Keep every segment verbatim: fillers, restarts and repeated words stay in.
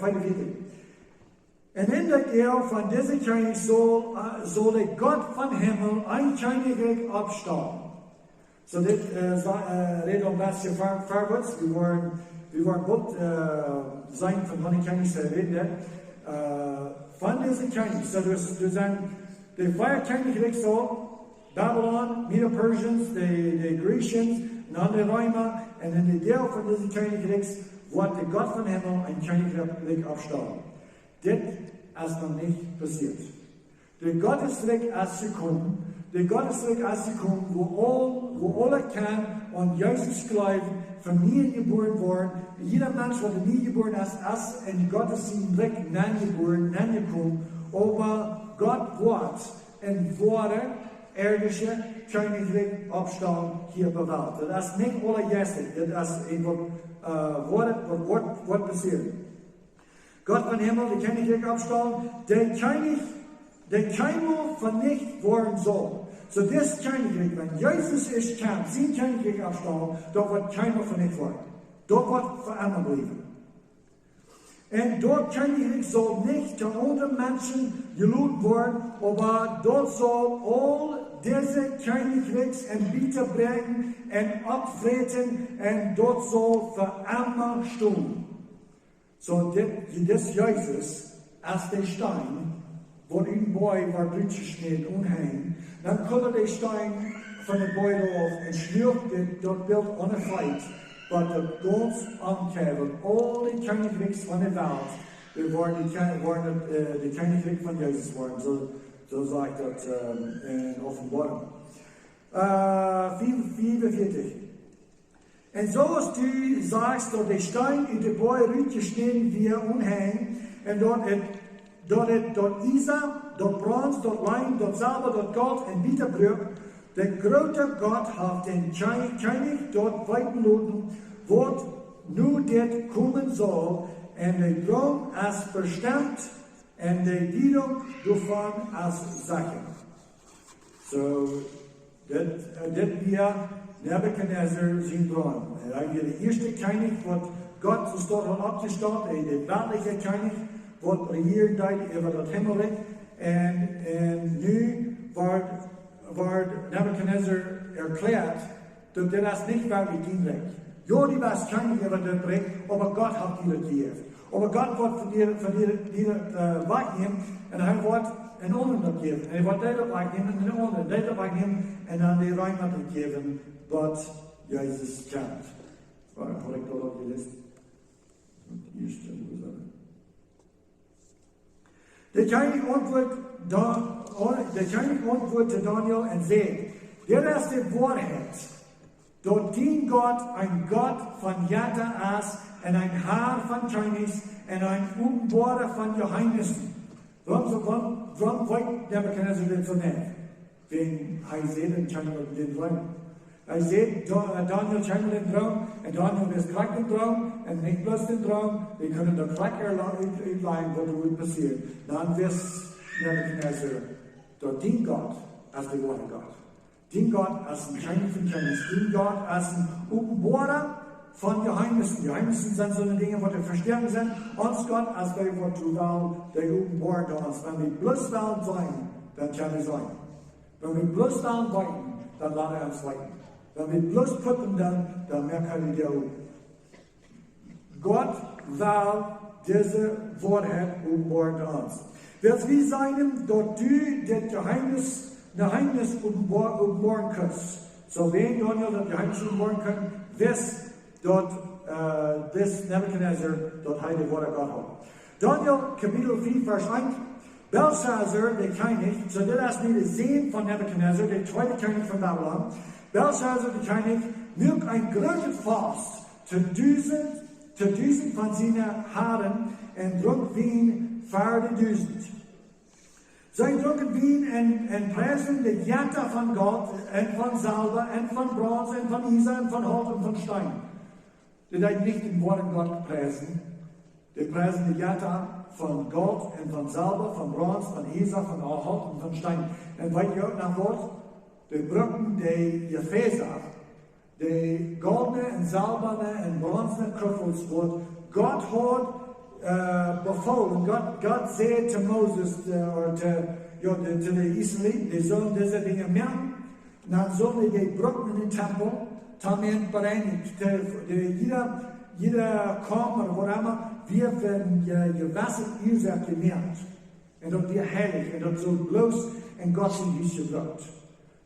Vers vierunvierzig. Un en daut Joa von disen Kjennich saul, äh, saul de Gott vom Himmel een Kjennichrikj oppstalen. Soo, dit, äh, sa-, äh, rät een bät ver-, verwoats. Wie woaren, wie woaren boolt, äh, seenen von waut een Kjennich hee rät, äh, von disen Kjennich. Soo, doa, doa sent de vea Kjennichrikjs aul, Babylon, Medo-Persians, de, de Grecians, un dan de Reema, un en daut Joa von dise Kjennichrikjs woat de Gott vom Himmel een Kjennichrikj oppstalen. Dit es noch nich passieet. De Gott sien Rikj es jekomen, de Gott sien Rikj es jekomen, wua aul, wua aule kjennen aun Jesus jleewen, von nieem jebuaren woaren. Jieda Mensch, waut von nieem jebuaren es, es en Gott sien Rikj nenjebuaren, nenjekomen. Oba Gott woat een woaret, irdische Kjennichrikj oppstalen hia opp de Welt. Daut es nich aule jeistlich, daut es een waut, äh, woat, waut, waut, waut passieren. Gott vom Himmel, de Kjennichrikj oppstalen, de Kjennich, de kjeenmol venicht woaren saul. Soo dit Kjennichrikj, wan Jesus es Kjennich, sien Kjennichrikj oppstalen, daut woat kjeenmol venicht woaren. Daut woat fa emma bliewen. Un daut Kjennichrikj saul nich to aundre Menschen jeloten woaren, oba daut saul aul dise Kjennichrikjs en Bieeta brinjen un oppfräten, un daut saul fa emma stonen. Soo, dit, dit Jesus es de Steen, waut em Boajch wort rutjeschnäden un henj. Dan kullad de Steen von dän Boajch auf un schluach dit, daut Bilt aun de Feet, waut daut gaunz omkjeem. Aul de Kjennichrikjs von de Welt, dee woaren de Kje-, woaren daut, äh, de Kjennichrikj von Jesus woaren. Soo, soo sajcht daut, ähm, en Openboarunk. Äh, vea-, vea un vieetich. Un soo aus du sajchst, daut de Steen ut dän Boajch rutjeschnäden wia un henj, un daut et, daut et, daut Iesa, daut Brons, daut Leem, daut Selwa, daut Golt en Bieeta bruak, de groota Gott haft dän Kje-, Kjennich daut weeten loten, waut nu dit komen saul, un de Droom es bestemt, un de Diedunk doavon es secha. Soo, dit, äh, dit wia Nebukadnezar sien Droom. Hee wia de ieeschte Kjennich, waut Gott sien Staut haud oppjestalt, un de weltliche Kjennich, waut rejieren deed äwa daut Himmelrikj. Un, un nu wort, wort Nebukadnezar erkjläat, daut dit es nich werkjlich dien Rikj. Jo, du best Kjennich äwa dit Rikj, oba Gott haft die daut jejäft. Oba Gott woat von die, von die, die, äh, wajchnämen, un hee woat een aundren daut jäwen. Un hee woat dee daut wajchnämen un een aundren, dee daut wajchnämen, un dan de Reema daut jäwen, waut Jesus kjemt. Wua haud ekj daut aul jeläsen? Daut ieeschte, wua es daut? De Kjennich auntwuad Da-, de Kjennich auntwuad Daniel un säd: Dit es de Woarheit, daut dien Gott een Gott von Jetta es un een Har von Kjennichs un een Openboara von Jeheemnissen. Wuarom soo, wuarom, wuarom weet Nebukadnezar dit soo nich? Wäajen hee säd en kjeenmol dän Droom. Hee säd, Da-, äh, Daniel kjeenmol dän Droom, un Daniel wist krakjt dän Droom, un nich bloos dän Droom, wie kjennen daut krakjt erla-, ut-, utlajen, waut doa woat passieren. Dan wist Nebukadnezar, daut dien Gott es de woare Gott. Dien Gott es een Kjennich von Kjennichs, dien Gott es een Openboara von Jeheemnissen. Jeheemnissen sent soone Dinja, waut to vestonen sent. Ons Gott es dee, waut doa well, dee openboat to ons. Wan wie bloos wellen seenen, dan kjenn wie seenen. Wan wie bloos wellen weeten, dan lat hee ons weeten. Wan wie bloos puppen, dan, dan moakt hee de Däa op. Gott well dise Woarheit openboaren to ons. Wiels wie seenen, daut du dit Jeheemnis, Jeheemnis openboa-, openboaren kaust. Soo wäajen Daniel daut Jeheemnis openboaren kunn, wist daut, äh, wist Nebukadnezar, daut hee de woare Gott haud. Daniel, Kapitel vea, Varsch eent. Belsazar, de Kjennich, soo dit es nu de Sän von Nebukadnezar, de tweede Kjennich von Babylon. Belsazar, de Kjennich, muak een grootet Fast to dusent, to dusent von siene Harren un drunk Wien fa de dusent. See drunken Wien un, un priesden de Jetta von Golt un von Selwa un von Brons un von Iesa un von Holt un von Steen. Dee deeden nich dän woaren Gott priesen. Dee priesden de Jetta von Golt un von Selwa, von Brons, von Iesa, von Holt un von Steen. Un weet jie uk noch waut? Dee brukten de Jefäsa, de goldne un selwane un bronzne Kuffels, waut Gott haud, äh, Oh, un Gott, Gott säd to Moses, äh, ooda to, jo, de, to de Israeliten, dee sullen dise Dinja moaken, dan sullen dee brucken en dän Tempel, toom an bereinijen, de, de, jieda, jieda Kaum ooda waut emma, wia fa ne, äh, jewesse Uasoak jemoakt. Un daut wia heilich, un daut sull bloos en Gott sien Hus jebrukt.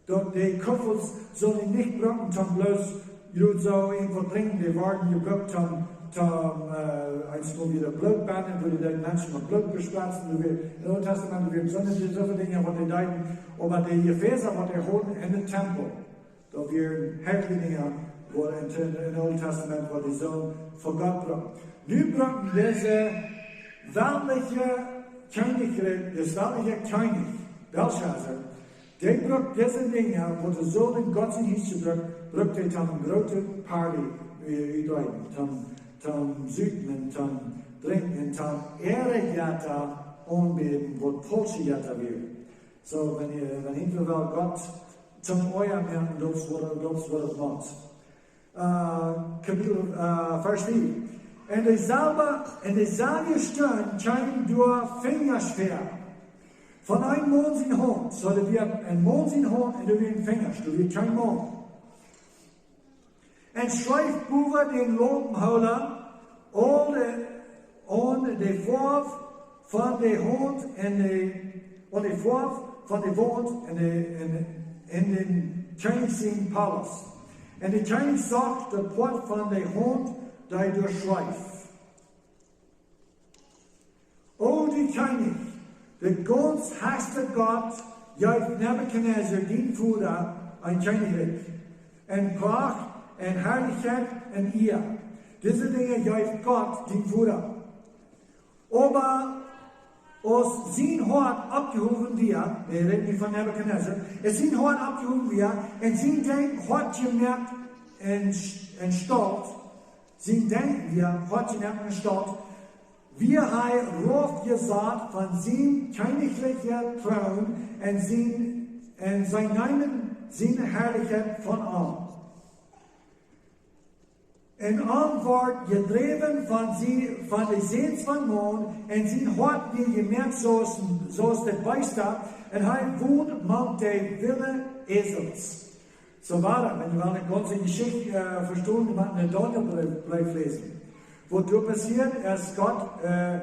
Daut de Kuffels sullen nich brucken toom bloos, jie soo irjentwaut drinkjen, dee worden jebrukt toom, toom, äh, eenjemol wada Bloot bennen, wua dee de Menschen met Bloot bespatzen, wua en Oolet Tastament, wua soone, soone Dinja, waut dee deeden, oba de Jefäsa, waut dee hauden en dän Tempel, daut wieren heilige Dinja, waut en, en Oolet Tastament, waut dee sullen fa Gott brucken. Nu brucken dise weltliche Kjennichrikj, de weltliche Kjennich, Belshazzar, dee brukt dise Dinja, waut dee sullen en Gott sien Hus jebrukt, brukt dee toom ne groote Party, äh, utdeelen, toom, toom supen un toom drinkjen un toom äare Jetta aunbäden, waut faulsche Jetta wieren. Soo, wan jie, wan jie well Gott toom Oaja moaken, daut es waut, daut es waut et woat. Äh, Kapitel, äh, Varsch vea. En deeselwje, en deeselwje Stund kjeemen doa Finjasch väa von een Maun siene Haunt, soo daut wia een Maun siene Haunt un doa wieren Finjasch, doa wia kjeen Maun. Un schreef bowen dän Laumpenhoola aul de, aun de Foaw von de Haunt un de, aun de Foaw von de Waunt en de, en, en dän Kjennich sien Palaus. Un de Kjennich sach de Poat von de Haunt, dee doa schreef. O du Kjennich, de gaunz hechste Gott jeef Nebukadnezar, dien Voda, een Kjennichrikj, un Pracht, un Harlichkjeit, un Ea. Dise Dinja jeef Gott, dien Voda. Oba aus sien Hoat oppjehowen wia, hee rät nu von Nebukadnezar, aus sien Hoat oppjehowen wia, un sien Denkjen hoat jemoakt un, un stolt, sien Denkjen wia hoat jemoakt un stolt, wia hee raufjesat von sien kjennichlichen Troon un sien, un see neemen siene Harlichkjeit von am. Un am wort jedräwen von see, von de Säns von Maun, un sien Hoat wia jemoakt soo aus, soo aus de Beesta, un hee wond mank de wille Äsels. Soo wia daut, wan jie wellen de gaunze Jeschicht, äh, vestonen, dan mott eena Daniel Breef, Breef läsen. Waut doa passieet, es Gott, äh,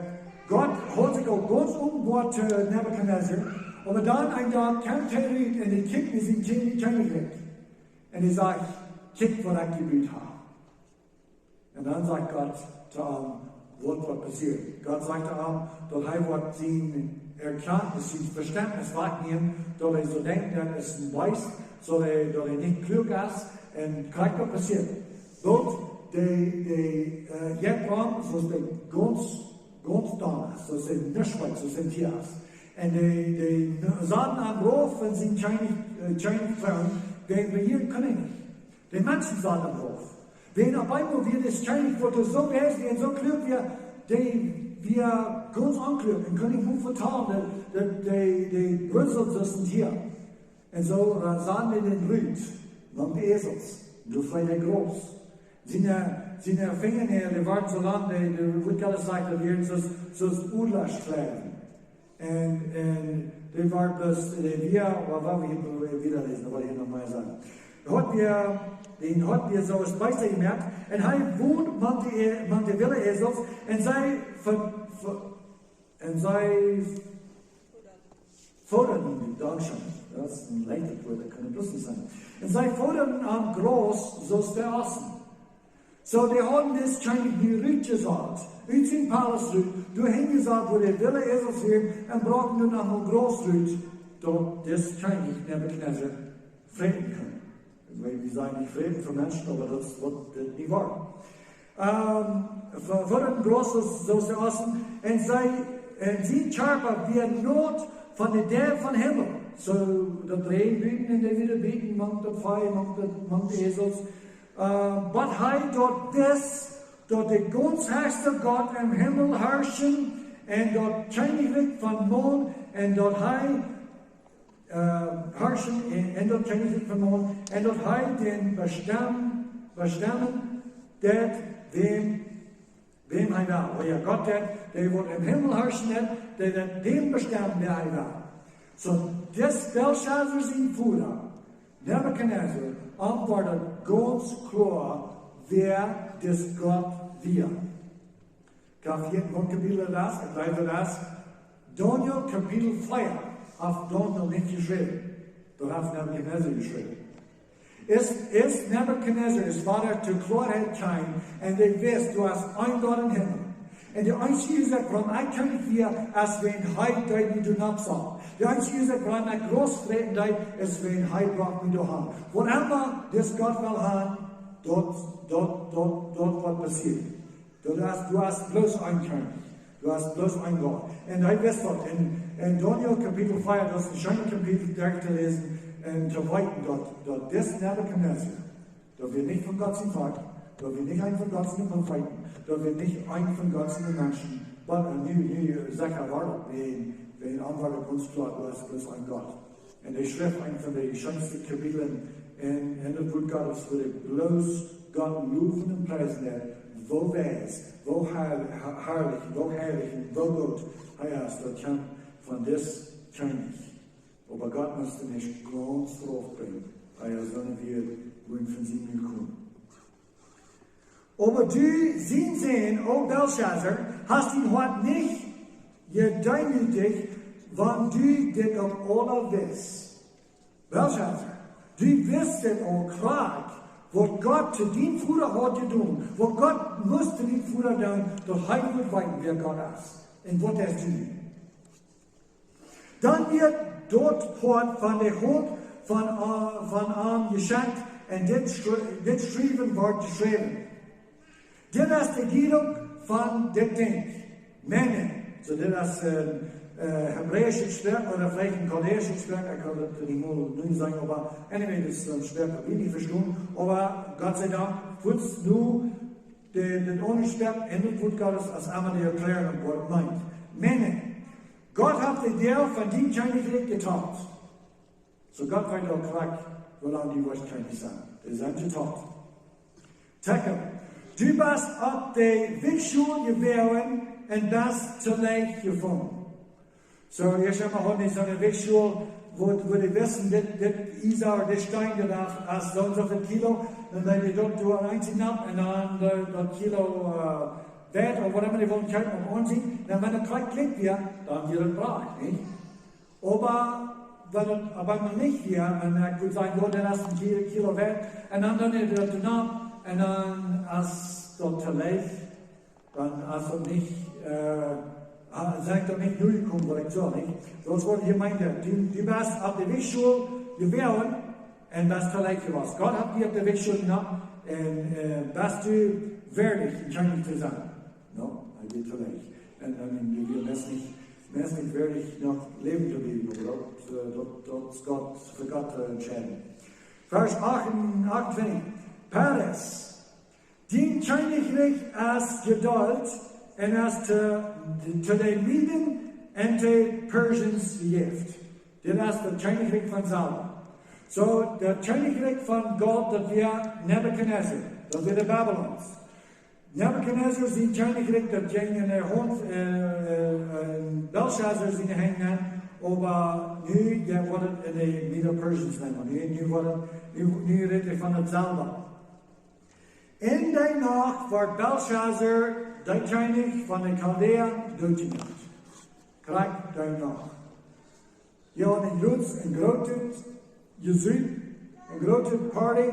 Gott hilt sikj uk gaunz openboa to Nebukadnezar, oba dan een Dach kjemt hee rut un hee kjikjt no sien Kjen-, Kjennichrikj. Un hee sajcht: Kjikj, waut ekj jebut hab. Un dan sajcht Gott to am, waut woat passieren. Gott sajcht to am, daut hee woat sien Erkjantnis, sien Vestentnis wajchnämen, daut hee sull denkjen, daut es een Beest, sull hee, daut hee nich kluak es, un krakjt daut passieet. Daut de, de, äh, Jekrom, soo aus de gaunz, gaunz domm es, soo aus de nuscht weet, soo aus een Tia es. Un de, de saten am rauf von sien Kjennich, äh, Kjennichtroon, wäajen rejieren kunn hee nich. De Menschen saten am rauf. Wan opp eemol wia dis Kjennich, waut soo wies wia un soo kluak wia, dee wia gaunz onkluak un kunn nich mol vetalen, dee, dee, dee, dee brusselt soo aus een Tia. Un soo, äh, saten see dän rut, mank de Äsels. Un doa fleet hee Graus. Siene, siene Finjanäajel, dee wieren soo lang, dee, dee, woo ekj aul säd, dee wieren soo aus, soo aus Odlaschkjleeda. Un, un dee wort dus, dee wia, waut, waut wie hia wada läsen, waut hia noch mea sajen. Dee haud wia, dän haud wia soo aus Beesta jemoakt, un hee wond mank de, mank de wille Äsels, un see ver-, ver-, un see fodaden, dankscheen, daut es een leichtet Wuat, daut kaun bloos nich sennen. Un see fodaden am Graus, soo aus de Ossen. Soo, dee hauden dis Kjennich nu rutjesat, ut sien Palaus rut, doa han jesat, wua de wille Äsels wieren, un brochten doa noch mol Graus rut, daut dis Kjennich Nebukadnezar fräten kunn. Wie, wie sajen nich fräten fa Menschen, oba daut es waut dit nu wia. Ähm, fa, fa dän Graus, soo aus de Ossen, un see, un sien Kjarpa wia naut von de Deiw vom Himmel. Soo, daut räajent buten un dee wia buten, mank daut Vee, mank daut, mank de Äsels. Äh, bat hee daut wist, daut de gaunz hechste Gott em Himmel harschen, un daut Kjennichrikj von Maun, un daut hee, äh, harschen, un, un daut Kjennichrikj von Maun, un daut hee dän bestem-, bestemmen deed, wäm Wäm hee well. Wäa Gott haft, dee woat em Himmel harschen, dee woat dän bestemmen, wäa hee well. Soo, dis Belshazzar sien Voda, Nebukadnezar, auntwuad gaunz kloa, wäa dis Gott wia. Kapitel, waut Kapitel daut es? Ekj jleew daut es Daniel Kapitel vea, haft Daniel nich jeschräwen. Daut haft Nebukadnezar jeschräwen. Es, es Nebukadnezar, es wada to Kloaheit kjeem, un hee wist, du hast een Gott em Himmel. Un de eensje Uasoak, wuarom ekj kjeem hia, es wäajen hee deed mie doa nopp saul. De eensje Uasoak, wuarom ekj Gras fräten deed, es wäajen hee brocht mie doa han. Wautema dis Gott well han, daut, daut, daut, daut woat passieren. Du hast, du hast bloos een Kjennich. Du hast bloos een Gott. Un hee wist daut. En, en Daniel Kapitel vea, daut es een scheenet Kapitel, doa to läsen un to weeten, daut, daut dis Nebukadnezar, daut wia nich von Gott sien Volkj, daut wia nich een von Gott siene Profeeten, daut wia nich een von Gott siene Menschen, oba nu, nu secha wia daut, wäajen, wäajen am wia daut gaunz kloa, du hast bloos een Gott. Un hee schreef eent von de scheenste Kapitlen en, en daut Wuat Gottes, wua hee bloos Gott lowen un priesen deed, woo wies, woo har-, har-, harlich, woo heilich un woo goot hee es, daut kjemt von dis Kjennich. Oba Gott must am nich gaunz rauf brinjen, hee es dan wada, wua hee von sien Mul kjeem. Oba du, sien Sän, o Belshazzar, hast dien Hoat nich jedeemoodicht, wan du dit uk aules wist. Belshazzar, du wist et aul krakjt, waut Gott to dien Voda haud jedonen, waut Gott must to dien Voda doonen, daut hee wudd weeten, wäa Gott es. Un waut es du? Dan wort daut Poat von de Haunt von, äh, von am jeschekjt, un dit, schri-, dit Schriewen wort jeschräwen. Dit es de Diedunk von dit Dinkj. Mene. Soo, dit es een, äh, hebräische Sproak ooda veleicht een chaldäische Sproak. Ekj kaun daut nich mol nu sajen, oba anyway, dit es een Sproak, waut wie nich vestonen. Oba Gott sei Dank, fuaz nu de, de aundre Sproak en daut Wuat Gottes, es emma de Erkjläarunk, waut et meent. Mene. Gott haft de Däa von dien Kjennichrikj jetalt. Soo Gott weet aul krakjt, woo lang du woascht Kjennich sennen. Dee sent jetalt. Tekel, du best opp de Wieegschool jewoagen un best to leicht jefungen. Soo, ieescht emol haud ekj soone Wieegschool, wua, wua dee wisten, dit, dit Iesa, dit Steen, daut es soo un soo väl Kilo, dan deeden dee daut doa eent nopp un dan, äh, daut Kilo, äh, Weit, ooda waut emma dee wullen kjeepen, opp aunseenen, dan wan et krakjt wia, dan wia et brach, nich? Oba wan et, oba wan et nich wia, un ekj wudd sajen, jo, dan es een Ki-, Kilo Weit, un dan, dan es daut to nopp, un dan es daut to leicht, dan es daut nich, äh, ha-, sie ekj daut nich nojekomen, waut ekj sull, nich? Soo aus waut hia meent, du, du best opp de Wieegschool jewoagen, un best to leicht jewast. Gott haft die opp de Wieegschool jenomen, un, äh, best du wierdich, een Kjennich to sennen. No, hee wia to leicht. Un, un du wieescht nich, wieescht nich wierdich noch läwen to bliewen, oba daut, äh, daut, daut es Gott, fa Gott to entscheiden. Varsch acht un achtuntwintich. Peres, dien Kjennichrikj es jedeelt un es to, to de Mieden un de Persians jejäft. Dit es daut Kjennichrikj von Saba. Soo, daut Kjennichrikj von Golt, daut wia Nebukadnezar, daut wia de Babylons. Nebukadnezar sien Kjennichrikj, daut jinkj en de Haunt, äh, äh, äh, Belshazzar siene Henj, oba nu, jo, woat et en de Medo-Persians nenn, nu, nu woat et, nu, nu rät hee von daut Saba. En dee Nacht wort Belshazzar, de Kjennich von de Chaldea, dootjemoakt. Krakjt dee Nacht. Jo, un een grootet, een grootet Jesup, een groote Party,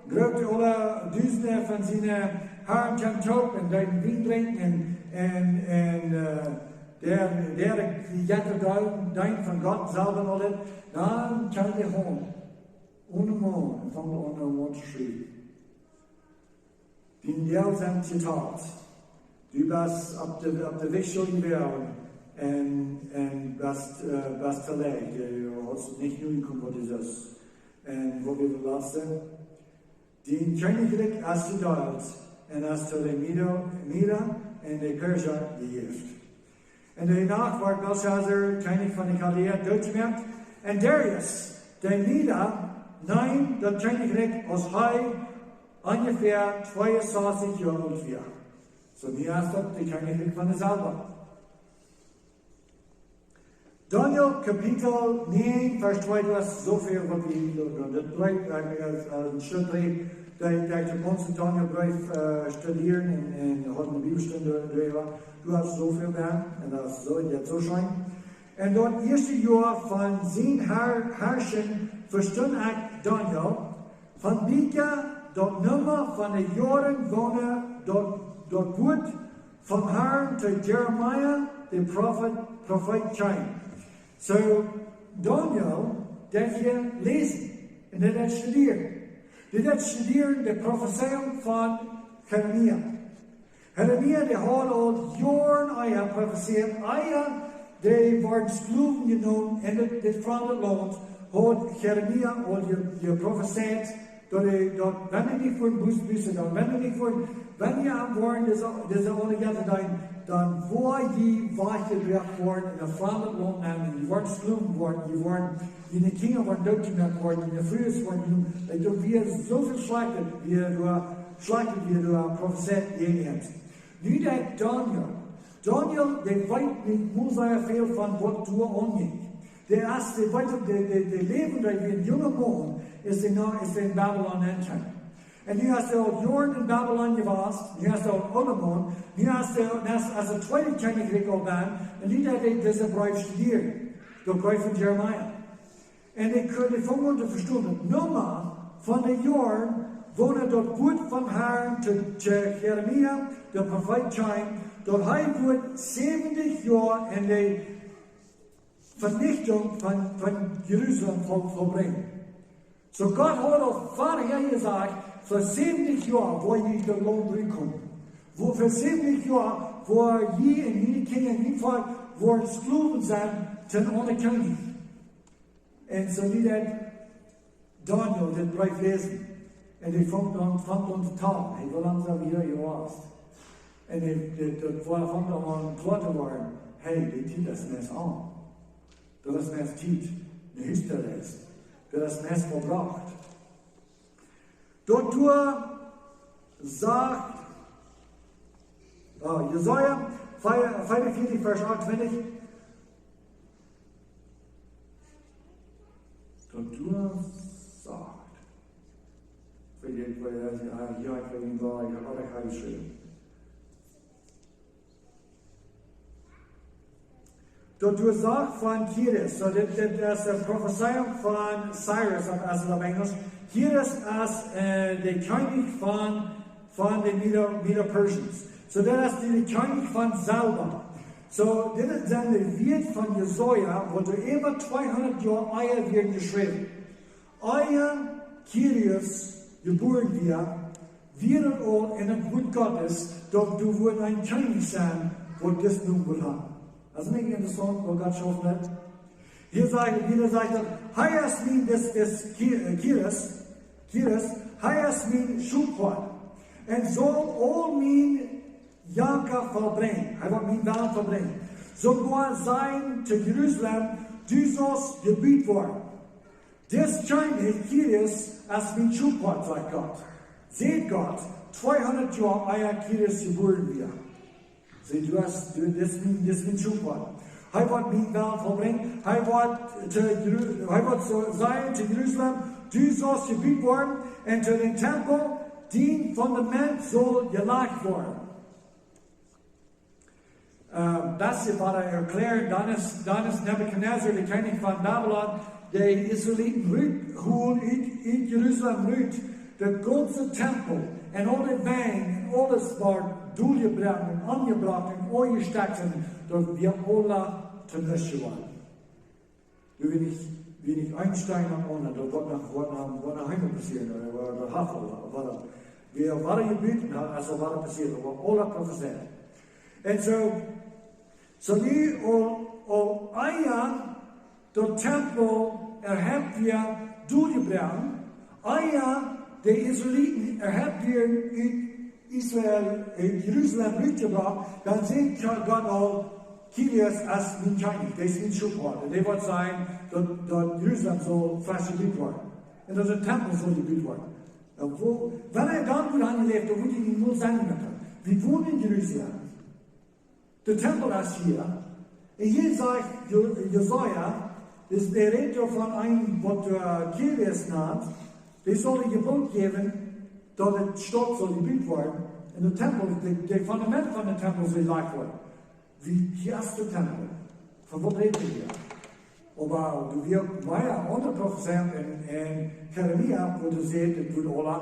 groote aule Dusende von siene Harn kjeemen toop un deeden Wien drinkjen un, un, un, äh, de, de Jetta deeden, deeden von Gott selfst un aul daut. Dan kjeem de Haunt. Onen Maun, un funk aun, aun to schrieen. Dien Deel es jetalt. Du best opp de, opp de Wieegschool jewoagen un, un best, äh, best to leicht. Du hast nich nojekomen, waut du sust. Un waut wia daut latste? Dien Kjennichrikj es jedeelt un es to de Medo, Meda un de Persa jejäft. En dee Nacht wort Belshazzar, Kjennich von de Chaldea, dootjemoakt. Un Darius, de Meda, neem daut Kjennichrikj, aus hee onjefäa tweeunsastich Joa oolt wia. Soo, nu es daut de Kjennichrikj von de Selwa. Daniel Kapitel näajen, Varsch twee, doa es soo väl waut wie hia loten. Daut bleibt eejentlich aus, aus een Stoot Breef, daut, daut ekj de gaunze Daniel Breef, äh, studieren un, un haud eene Bibelstund doaräwa. Doa es soo väl bie, un daut es soo, daut es soo scheen. En daut ieeschte Joa von sien Har-, Harschen vestunt ekj, Daniel, von Bieekja daut Numma von de Joaren, woone daut, daut Wuat vom Harn to Jeremia, de Profeet, Profeet kjeem. Soo, Daniel, dee deed hia läsen un dee deed studieren. Dee deed studieren de Profezeiunk von Jeremia. Jeremia, dee haud aul Joaren ea profezeit, ea dee worden Sklowen jenomen en dit, dit framde Launt, haud Jeremia aul je, jeprofezeit, daut hee, daut, wan dee nich wudden buss-, bussen, daut wan dee nich wudden, wan dee aun woaren, dise, dise aundre Jetten, dan, dan woa jie wajchjedroagen woaren en een framdet Launt nenn, un jie woaren Sklowen woaren, jie woaren, june Kjinja woaren dootjemoakt woaren, june Frues woaren, june, daut wia soo väl Schlajchtet, wia doa, Schlajchtet wia doa profezeit jäajen an. Nu daut Daniel, Daniel, dee weet nich mol sea väl von waut doa aunjinkj. Dee es, dee weet, dee, dee, dee läwd, dee wia een junga Maun, es dee no, es dee en Babilon aunjekomen. Un nu es hee aul Joaren en Babilon jewast, nu es hee aul een oola Maun, nu es hee, nu es, es de tweede Kjennichrikj aul bie, un nu deed hee dise Breef studieren, de Breef von Jeremia. Un ekj kunn, ekj funk aun to vestonen, daut Numma von de Joaren, woone daut Wuat vom Harn to, to Jeremia, de Profeet, kjeem, daut hee wudd säwentich Joa en de Venichtunk von, von Jerusalem voll-, vollbrinjen. Soo Gott haud aul verhäa jesajcht, fa säwentich Joa woa jie ut daut Launt rutkomen. Woo fa säwentich Joa woa jie un june Kjinja un jun Volkj woaren Sklowen sennen to een aundren Kjennich. Un soo nu deed Daniel dän Breef läsen. Un hee funk aun, funk aun to talen. Hee wull aun sajen, woo hee wia. Un hee, daut, daut wia, funk aun kloa to woaren. Hey, dit hia, daut es meist aul. Daut es meist Tiet. Een Hus to läsen. Daut es meist vollbrocht. Doa sajcht, äh, Jesaja vea-, veeaunvieetich, Varsch achtuntwintich. Doa sajcht. Ekj weet nich, wua daut es, jo, jo, ekj weet nich, wua, ekj hab daut hia jeschräwen. Daut doa sajcht von Kyrus, soo dit, dit es de Profezeiunk von Cyrus, aus et opp Enjelsch. Kyrus es, äh, de Kjennich von, von de Medo-, Medo-Persians. Soo dit es de, de Kjennich von Selwa. Soo dit sent de Wieed von Jesaja, waut doa äwa tweehundat Joa ea wia jeschräwen. Ea Kyrus jebuaren wia, wia daut aul en daut Wuat Gottes, daut doa wudd een Kjennich sennen, waut disen Nomen wudd haben. Daut es nich interessaunt, woo Gott schauft daut? Hia sajcht, hia sajcht daut, hee es mien, dis, dis Ky-, äh, Kyrus, Kyrus, hee es mien Schophoad. Un saul aul mien Janka vollbrinjen. Hee woat mien Wellen vollbrinjen. Soo woat hee sajen to Jerusalem, du saust jebut woaren. Dis Kjennich Kyrus es mien Schophoad, sajcht Gott. Sajcht Gott, tweehundat Joa ea Kyrus jebuaren wia. See, du hast, du, dis mien, dis mien Schophoad. Hee woat mien Wellen vollbrinjen. Hee woat to Jeru-, hee woat soo sajen to Jerusalem, du saust jebut woaren, un to dän Tempel, dien Fundament saul jelajcht woaren. Ähm, daut es waut hee erkjläat. Dan es, dan es Nebukadnezar, de Kjennich von Babilon, de Israeliten rut, hol ut, ut Jerusalem rut, de gaunze Tempel, un aule Wenj, un aules wort doljebroaken, un omjebrocht, un aunjestekjt, un daut wia aula tonuscht jeworden. Nu, wan ekj, wan ekj Einstein noch aun, daut woat noch, woat noch, woat noch eemol passieren, ooda woat daut Haus, ooda woat daut, wia woat jebut, nu, aulsoo woat daut passieren, oba aule Profezeiunk. Un soo, soo nu aul, aul ea daut Tempel erhäft wia doljebroaken, ea de Israeliten erhäft wieren ut Israel, ut Jerusalem rutjebrocht, dan sajcht Gott aul, Kyrus es mien Kjennich, dee es mien Schophoad. Un dee woat sajen, daut, daut Jerusalem saul fresch jebut woaren. Un daut de Tempel saul jebut woaren. Un woo, wan hee dan wudd han jeläft, dan wudd hee nich mol sennen met am. Wie wonen en Jerusalem. De Tempel es hia. Un hia sajcht Jo-, Jesaja, dis, dee rät doa von een, waut de Kyrus nant, dee saul de Jebott jäwen, daut de Staut saul jebut woaren. Un de Tempel, de, de Fundament von de Tempel saul jelajcht woaren. Wie, hia es de Tempel. Von waut rät hee hia? Oba doa wia mea aundre Profezeien en, en Jeremia, wua doa sajcht, daut woat aula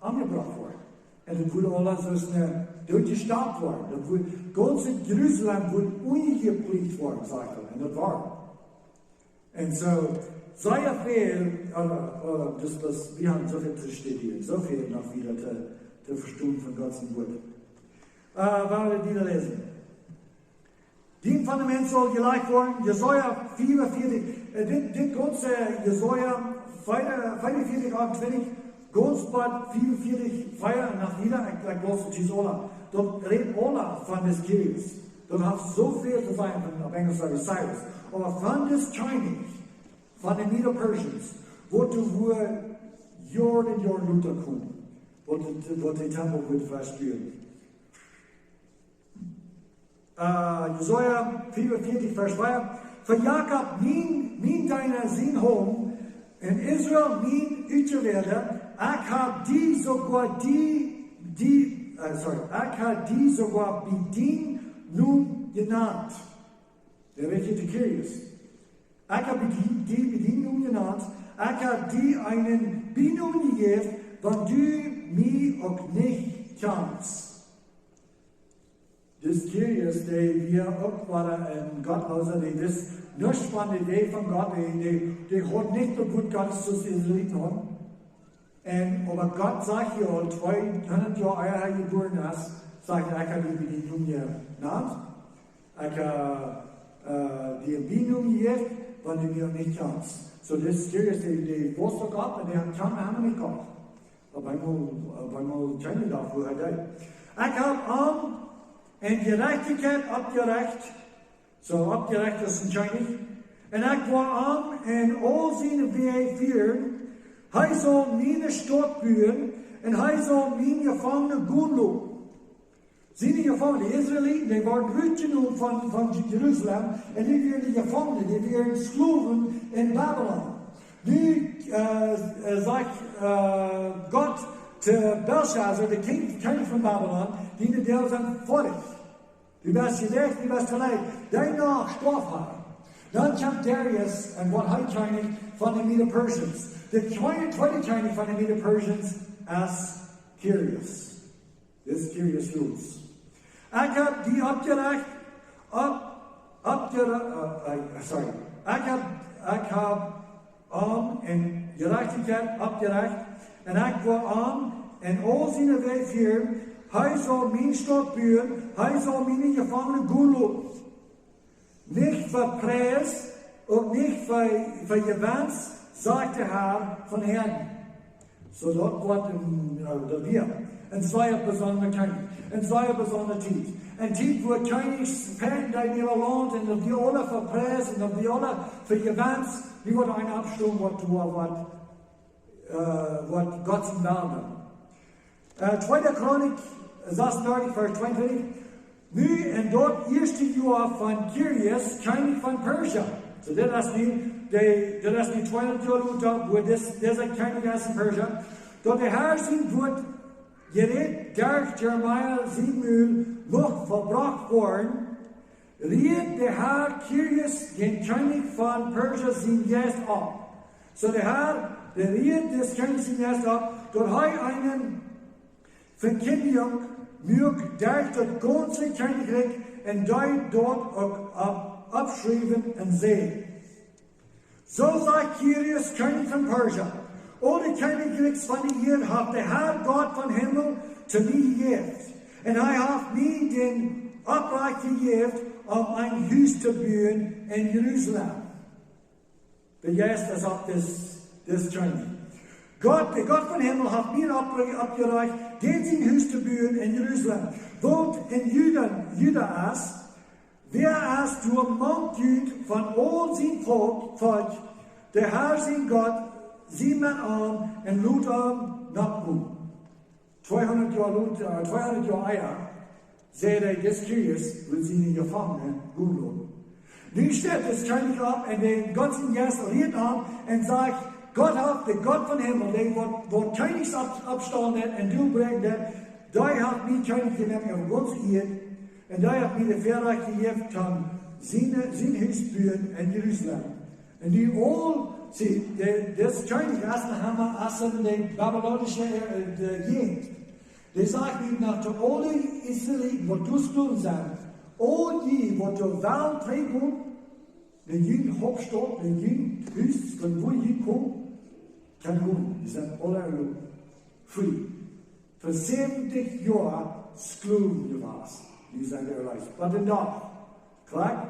omjebrocht woaren. Un daut woat aula soo aus een Doot jestapelt woaren. Daut woat, gaunz Jerusalem woat unjeplucht woaren, sajcht hee. Un daut wia. Un soo, sea väl, äh, äh, daut, daut, wie haben soo väl to studieren, soo väl noch wada to, to vestonen von Gott sien Wuat. Äh, wua wie wada läsen. Dien Fundament saul jelajcht woaren, Jesaja vea un vieetich, äh, dit, dit gaunze Jesaja vea-, vea un vieetich, acht un twintich, gaunz bat vea un vieetich, vea un acht wieda, ekj, ekj läs et hia aula. Daut rät aula von dis Kyrus. Daut haft soo väl to sajen von, opp Enjlisch sajcht Cyrus. Oba von dis Kjennich, von de Medo-Persians, waut doa wia Joaren un Joaren lota komen, waut de, waut de Tempel wia vestoaken. Äh, Jesaja vea un vieetich, Varsch vea. Fa Jakob, mien, mien Deena sien Haunt, un Israel, mien Utjewälda, ekj hab die soogoa die, die, äh, sorry, ekj hab die soogoa bie dien Nomen jenant. Dee rät hia to Kyrus. Ekj hab die, die bie dien Nomen jenant, ekj hab die eenen Bienomen jejäft, wan du mie uk nich kjanst. Dis Kyrus, dee wia uk wada een Gottloosa, dee wist nuscht von de Wäaj von Gott, dee, dee, dee haud nich daut Wuat Gottes, soo aus de Israeliten hauden. Un, oba Gott sajcht hia aul tweehundat Joa ea hee jebuaren es, sajcht hee: "Ekj hab die bie dien Nomen jenant. Ekj hab, äh, äh, die een Bienomen jejäft, wan du mie nich kjanst." Soo, dis Kyrus, dee, dee wist uk Gott, un dee haud kjeene Ahnung von Gott. Opp eemol, opp eemol kjeene Ahnung, woo hee deed. "Ekj hab am enn Jerajchtichkjeit oppjerecht." Soo, oppjerecht es een Kjennich. "Un ekj woa am enn aul siene Wäaj fieren. Hee saul miene Staut buen un hee saul miene Jefangne gonen loten." Siene Jefangne, de Israeliten, dee worden rutjenomen von, von Jerusalem un dee wieren de Jefangne, dee wieren Sklowen enn Babylon. Nu, äh, äh, sajcht, äh, Gott to Belshazzar, de Kjennich, Kjennich von Babylon, diene Doag sent foadich. Du best jeläacht, du best jeläacht. Diene Nacht stoaft hee. Dan kjemt Darius un woat hee Kjennich von de Medo-Persians. De tweede, tweede Kjennich von de Medo-Persians es Kyrus. Dis Kyrus Ros. "Ekj hab die oppjerecht, opp, oppjere-, äh, äh, sorry. Ekj hab, ekj hab am enn Jerajchtichkjeit oppjerecht, un ekj woa am enn aul siene Wäaj fieren. Hee saul miene Staut buen, hee saul miene Jefangne gonen loten. Nich fa Pries, uk nich fa, fa Jewenst, sajcht de Har von Häaren." Soo daut woat een, äh, daut wia een sea besondra Kjennich, een sea besondre Tiet. Een Tiet, wua Kjennichs fajchten äa Launt un daut wia aules fa Pries un daut wia aules fa Jewenst. Dee woat eena oppstonen, waut, waut, waut, äh, waut Gott sien Wellen. Äh, tweede Chronik sasuntwintich, Varsch tweeuntwintich. "Nu enn daut ieeschte Joa von Kyrus, Kjennich von Persia." Soo, dit es nu, de, dit es nu tweehundat Joa lota, wua dis, dise Kjennich es enn Persia. "Daut de Har sien Wuat jerät derch Jeremia sien Mul mucht vollbrocht woaren, rieed de Har Kyrus, dän Kjennich von Persia, sienen Jeist opp." Soo de Har, dee rieed dän Kjennich sienen Jeist opp, daut hee eene Vekjindjunk muak derch daut gaunze Kjennichrikj un deed daut uk opp-, oppschriewen un säd: "Soo sajcht Kyrus, Kjennich von Persia: Aule Kjennichrikjs von de Ieed haft de Har Gott vom Himmel to mie jejäft. Un hee haft mie dän Opdrach jejäft, om een Hus to buen enn Jerusalem." De Jeist es opp dis, dis Kjennich. "Gott, de Gott vom Himmel, haft mie opp-, oppjedrajcht, dän sien Hus to buen enn Jerusalem, waut enn Juda, Juda es. Wäa es doa mank junt von aul sien Volkj, Volkj, de Har sien Gott, sie met am un lot am nokomen." Tweehundat Joa lot-, äh, tweehundat Joa ea, säd hee, dis Kyrus, wudd siene Jefangene gonen loten. Nu steit dis Kjennich opp un de Gott sien Jeist rät am un sajcht: Gott haft, de Gott vom Himmel, dee waut, waut Kjennichs opp-, oppstalen deit un dootbrinjen deit, dee haft mie Kjennich jenomen opp de gaunze Ieed un dee haft mie daut Väarajcht jejäft, kaun sien, sien Hus buen en Jerusalem. Un dee aul, see, de, dis Kjennich es noch emma aus en de babylonische, äh, de Jäajent. Dee sajcht nu no de aule Israeliten, waut doa Sklowen sent, aul dee, waut doa wellen trigjgonen, no jun Hauptstaut, no jun Hus, von wua jie komen, kjennen gonen. Dee sent aule erloopt. Free. Fa säwentich Joa Sklowen jewast. Nu sent dee erleest. Oba dan doch, krakjt,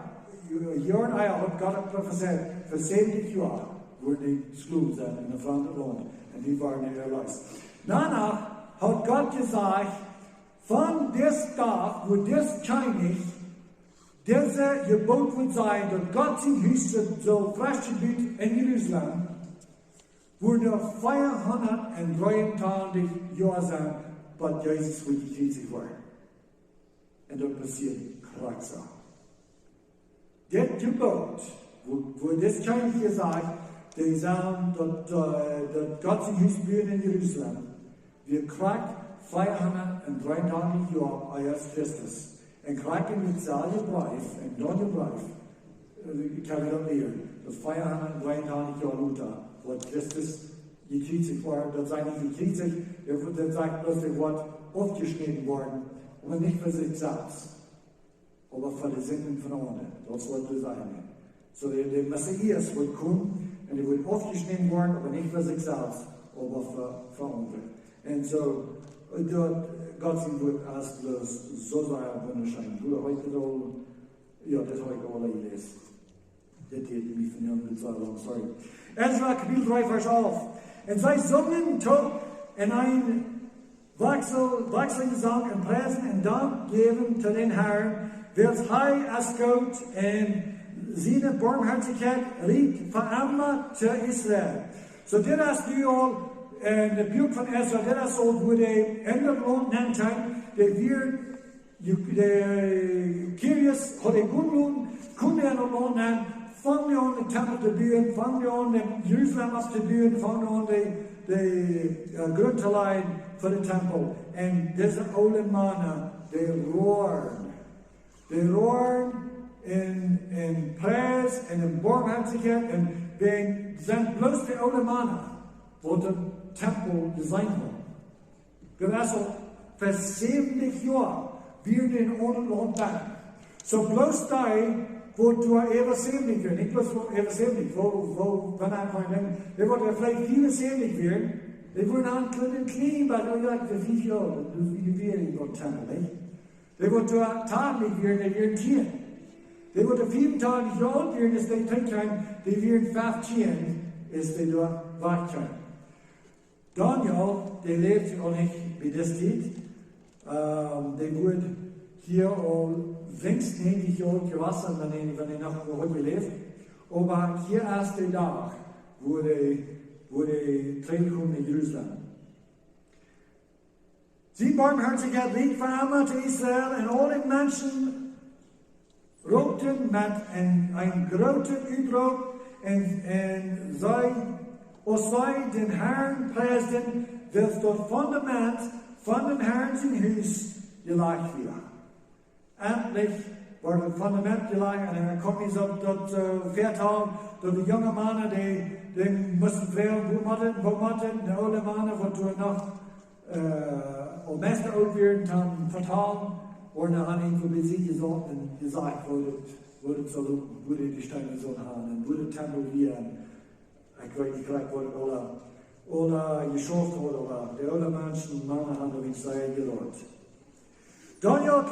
Joaren ea haud Gott daut profezeit, fa säwentich Joa wudden dee Sklowen sennen en een framdet Launt. Un dee wieren nu erleest. Doano haud Gott jesajcht, von dis Dach, wua dis Kjennich, dise Jeboot wudd sennen, daut Gott sien Hus sull fresch jebut en Jerusalem, wudden veahundatdreeuntachentich Joa sennen, bat Jesus wudd jekjriezicht woaren. Un daut passieed krakjt soo. Dit Jeboot, wua, wua dis Kjennich jesajcht, dee sellen daut, äh, daut Gott sien Hus buen en Jerusalem, wia krakjt veahundatdreeuntachentich Joa ea Christus. Un krakjt en daut selwje Breef, en daut Breef, äh, kjenn wie daut lieren, daut veahundatdreeuntachentich Joa lota, wua Christus jekjriezicht wort, daut sajcht nich jekjriezicht, daut, daut sajcht bloos, dee wort aufjeschnäden worden, oba nich fa sikj selfst, oba fa de Sinden von aundre. Daut es waut doa sajcht. Soo, de, de Messias wudd komen un dee wudd aufjeschnäden woaren, oba nich fa sikj selfst, oba fa, fa aundre. Un soo, daut Gott sien Wuat es bloos soo sea wundascheen. Woo heet daut aul? Jo, daut hab ekj aul jeläsen. Dit heet mie von Jan, dit es aul lang, sorry. Esra Kapitel dree, Varsch alf. Un see sungen toop en een Wajchsel, Wajchseljesank un Priesen un Dank jäwen to dän Harn, wiels hee es goot un siene Boamhoatichkjeit rieekjt fa emma to Israel. Soo, dit es nu aul, äh, daut Buak von Esra, dit es aul, wua dee en daut Launt nenn kjeemen, dee wieren, de, de Kyrus haud dee gonen loten, kjeemen en daut Launt nenn, fungen aun dän Tempel to buen, fungen aun dän Jerusalem opptobuen, fungen aun de, de, äh, Grunt to lajen fa dän Tempel. Un dise oole Mana, dee roaren. Dee roaren en, en Pries un en Boamhoatichkjeit un dee sent bloos de oole Mana, waut dän Tempel jeseenen hauden. Daut es aul fa säwentich Joa, wieren dee en een aundret Launt benn. Soo bloos dee, waut doa äwa säwentich wieren, nich bloos waut äwa säwentich, woo, woo, wan ekj mie denkj, dee waut veleicht fiewunsäwentich wieren, dee wieren aul een kjlien, kjlien bät, oh jo, ekj sie fief Joa oolt, daut es wada wea en daut Tempel, nich? Dee waut doa tachentich wieren, dee wieren tieen. Dee waut fiefuntachentich Joa oolt wieren, aus dee trigjkjeemen, dee wieren feftieen, aus dee doa wajchkjeemen. Daniel, dee läwd aul nich bie dise Tiet. Ähm, dee wort hia aul längst näajentich Joa jewast, wan hee, wan hee noch haud jeläwt. Oba hia es de Dach, wua dee, wua dee trigjkjeem no Jerusalem. Siene Boamhoatichkjeit rieekjt fa emma to Israel un aule Menschen roopten met een, een grooten Utroop un, un see, aus see dän Harn priesden, wiels daut Fundament von dän Harn sien Hus jelajcht wia. Endlich wort daut Fundament jelajcht un dan kjeem hia soo daut, äh, Vetal, daut de junge Mana, dee, dee musten froagen, woo mott et, woo mott et, de oole Mana, waut doa noch äh, aul meist oolt wieren, dan vetalen, worden aun een Publizist jesocht un jesajcht, woo daut, woo daut sull loopen, woo dee de Steena sullen haben un woo de Tempel wia. Un ekj weet nich krakjt, waut aula, aula jeschauft haud, oba de oole Menschen, Mana hauden daut nich sea jelot. Daniel